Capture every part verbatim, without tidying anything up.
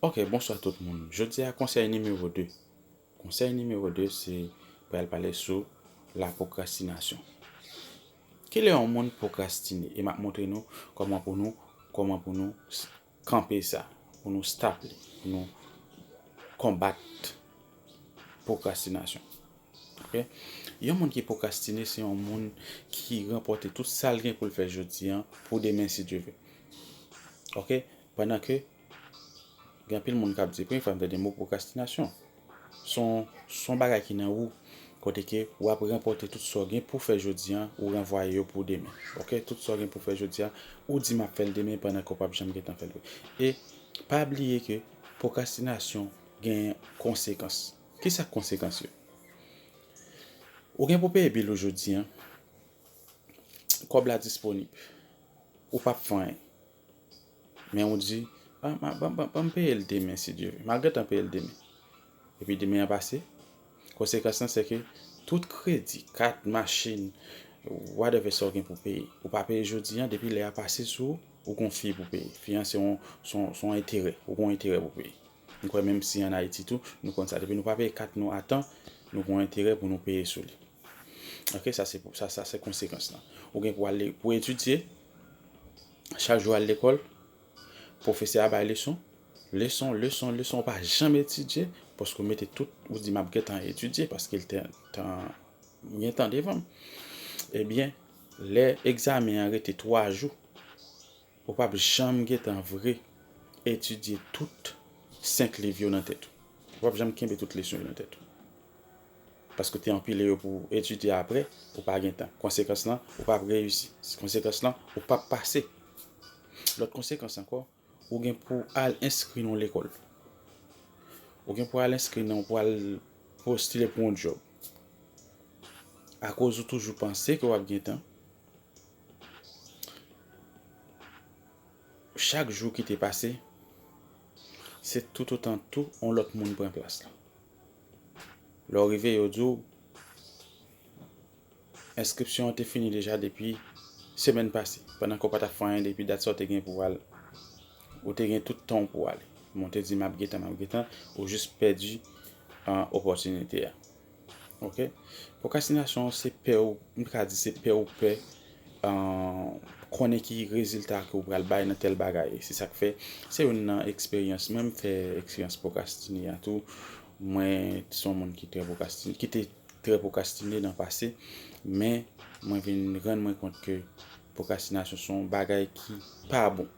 Ok, bonswa tout moun. Jodi a, konsèy nimewo de. Konsèy nimewo de, se pral pale sou la pwokrastinasyon. Kilè yon moun pwokrastine? E m ap montre nou kòman pou nou, kòman pou nou s- kanpe sa, pou nou stop li, pou nou konbat pwokrastinasyon. Ok? Yon moun ki pwokrastine, se yon moun ki ranpòte tout sa l gen pou l fè jodi a pou demen, si Dye vle. Ok? Pandan ke gen anpil moun k ap di, premye fwa m tande mo pwokrastinasyon. Se yon, se yon bagay ki nan ou, kote ke w ap ranpòte tout sa w gen pou fè jodi a, ou ranvwaye yo pou demen. Ok? Tout sa w gen pou fè jodi a, ou di, "M ap fè l demen," pandan ke w p ap janm gentan fè l vre. E pa bliye ke pwokrastinasyon gen konsekans. Kisa k konsekans yo? Ou gen pou peye bil ou jodi a, kòb la disponib. Ou p ap fè anyen. Men ou di, "Ah, ma- ban, ban, ban m peye l demen, si Dye vle. M a gentan peye l demen." Epi demen an pase. Konsekans lan, se ke tout kredi, kat, machin, whatever sa w gen pou peye, ou pa peye jodi a, depi lè a pase sou ou, ou gon fi pou peye. Fi an, se yon, se yon, se yon enterè. Ou gon enterè pou peye. M kwè menm si ann Ayiti tou, nou konn sa. Depi nou pa peye kat nou a tan, nou gon enterè pou nou peye sou li. Ok, sa se pou- sa, sa se konsekans lan. Ou gen pou al pou etidye, chak jou al lekòl, pwofesè a bay leson, leson, leson, leson, ou pa janm etidye, paske ou mete tout, ou di, "M ap gentan etidye, paske l te- tan- gen tan devan m." Ebyen, lè egzamen an rete twa jou, ou p ap janm gentan vre etidye tout senk liv yo nan tèt ou. Ou p ap janm kenbe tout leson yo nan tèt ou. Paske w te anpile yo pou etidye apre, ou pa gen tan. Konsekans lan, ou p ap reyisi. Konsekans lan, ou p ap pase. Lòt konsekans ankò, ou gen pou al enskri nan yon lekòl. Ou gen pou al enskri nan, pou al postile pou yon djòb. Akoz ou toujou panse ke w ap gen tan, chak jou ki te pase, se toutotan tou yon lòt moun pran plas la. Lè w rive, yo di w, enskripsyon an te fini deja depi semèn pase, pandan ke w pa t ap fè anyen depi dat sa w te gen pou w al, ou te gen tout tan w pou w ale. Men w te di, "M ap gen tan, m ap gen tan," ou jis pèdi, ah, opòtinite a. Ok? Pwokrastinasyon, se pè w, m ka di se pè w pè, ah, konnen ki rezilta ke w pral bay nan tèl bagay. Se sa k fè, se youn nan eksperyans, mwen m fè eksperyans pwokrastine a tou. Mwen se yon moun ki trè pwokrastine, ki te trè pwokrastine nan pase, men mwen vin rann mwen kont ke pwokrastinasyon se yon bagay ki pa bon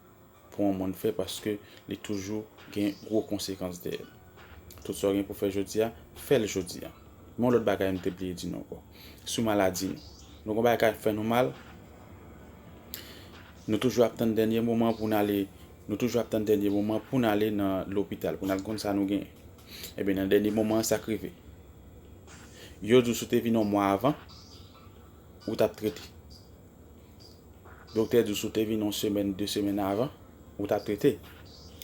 pou yon moun fè, paske li toujou gen gwo konsekans dèyè l. Tout sa w gen pou fè jodi a, fè l jodi a. Men yon lòt bagay m te bliye di nou ankò. Sou maladi nou. Nou gon bagay k ap fè nou mal, nou toujou ap tann dènye moman pou n ale, nou toujou ap tann dènye moman pou n ale nan lopital, pou n al konn sa nou genyen. Ebyen, nan dènye moman an, sa k rive? Yo di w si w te vin yon mwa avan, ou t ap trete. Doktè di w si w te vin yon semèn, de semèn avan, ou t ap trete.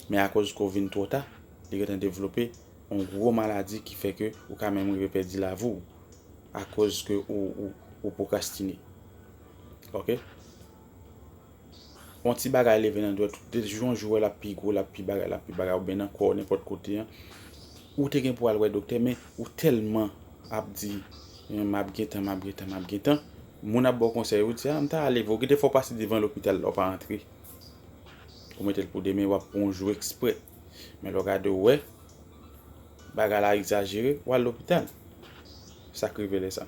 Men akoz ke w vin twò ta, li gentan devlope yon gwo maladi ki fè ke ou ka menm rive pèdi lavi w akoz ke ou, ou, ou pwokrastine. Ok? Yon ti bagay leve nan dwèt ou, de jou an jou, w wè l ap pi gwo, l ap pi bagay, l ap pi bagay, oubyen nan kò w, nenpòt kote an. Ou te gen pou al wè doktè, men ou tèlman ap di, "M ap gen tan, m ap gen tan, m ap gen tan." Moun ap ba w konsèy, ou di, "A, m ta ale vre." Ou gen de fwa w pase devan lopital la, w pa antre. Ou mete l pou demen, w ap pran yon jou eksprè. Men lè w gade, w wè bagay la egzajere, w al lopital. Sa k rive lè sa?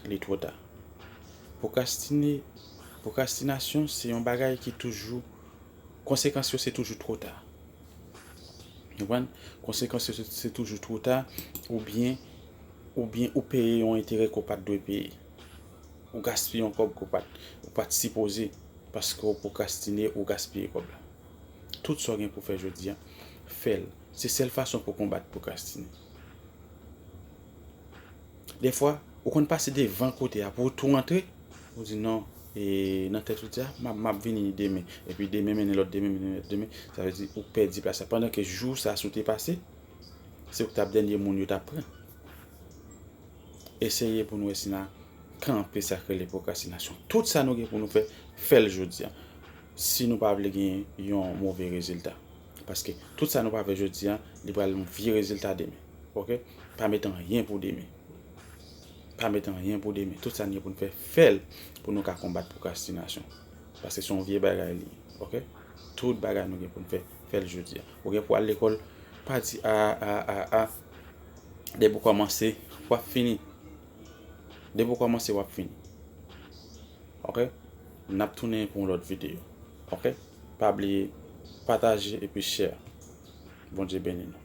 Li twò ta. Pwokrastine, pwokrastinasyon se yon bagay ki toujou, konsekans yo se toujou twò ta. Konprann? Konsekans yo se, se toujou twò ta, oubyen, oubyen ou peye yon enterè ke w pa t dwe peye. Ou gaspiye yon kòb ke w pa t, ou pa t sipoze, paske w pwokrastine, ou gaspiye kòb la. Tout sa w gen pou fè jodi a, fè l. Se sèl fason pou konbat pwokrastine. Defwa, ou konn pase devan kote a pou w tou antre, ou di non, e nan tèt ou di, "A, m ap, m ap vini demen." Epi demen mennen lòt demen, mennen lòt demen. Sa vle di ou pèdi plas la. Pandan ke jou sa, si w te pase, se ou ki t ap dènye moun yo t ap pran. Eseye pou nou wè si n a kanpe sa k rele pwokrastinasyon. Tout sa nou gen pou nou fè, fè l jodi a. Si nou pa vle gen yon move rezilta. Paske tout sa nou pa fè jodi a, li pral yon vye rezilta demen. Oke? Pa met anyen pou demen. Pa met anyen pou demen. Tout sa n gen pou n fè, fè l pou nou ka konbat pwokrastinasyon. Paske se yon vye bagay li ye. Oke? Tout bagay nou gen pou n fè, fè l jodi a. Ou gen pou al lekòl, pa di a, a, a, a. Depi w kòmanse, w ap fini. Depi w kòmanse, w ap fini. Oke? N ap tounen pou yon lòt videyo. Oke? Pa bliye pataje epi share. Bondye beni nou.